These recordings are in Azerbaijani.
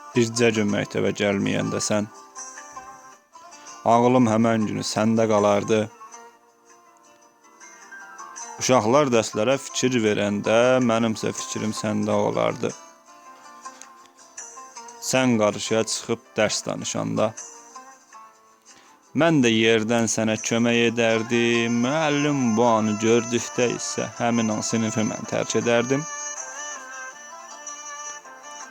Bircə gün məktəbə gəlməyəndə sən, ağlım həmən günü səndə qalardı. Uşaqlar dərslərə fikir verəndə, mənimsə fikrim səndə olardı. Sən qarşıya çıxıb dərs danışanda, mən də yerdən sənə kömək edərdim. Müəllim bu anı gördükdə isə həmin an sinifi mən tərk edərdim.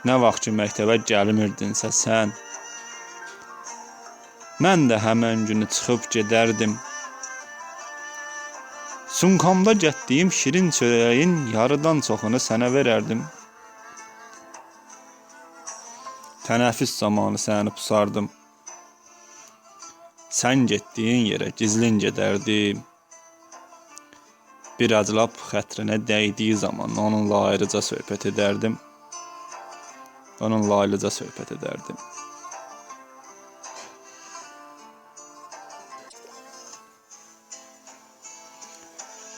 Nə vaxt ki məktəbə gəlmirdinsə sən, mən də həmən günü çıxıb gedərdim. Sumkamda gətdiyim şirin çörəyin yarıdan çoxunu sənə verərdim. Tənəffüs zamanı səni pusardım. Sən getdiyin yerə gizlin gedərdim. Biraz lap xətrinə dəydiyi zaman onunla ayrıca söhbət edərdim. Onunla ayrıca söhbət edərdim.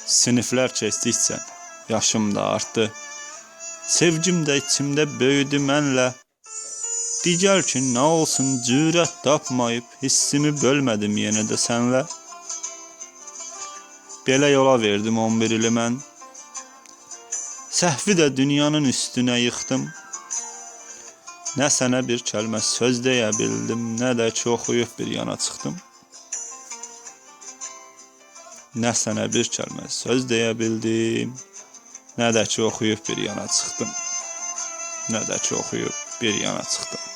Siniflər keçdikcə yaşım da artdı. Sevgim də içimdə böyüdü mənlə. Digər ki, nə olsun cürət tapmayıb hissimi bölmədim yenə də sənlə. Belə yola verdim 11 ili mən. Səhvi də dünyanın üstünə yıxdım. Nə sənə bir kəlmə söz deyə bildim, nə də ki oxuyub bir yana çıxdım. Nə sənə bir kəlmə söz deyə bildim, nə də ki oxuyub bir yana çıxdım. Nə də ki oxuyub bir yana çıxdım.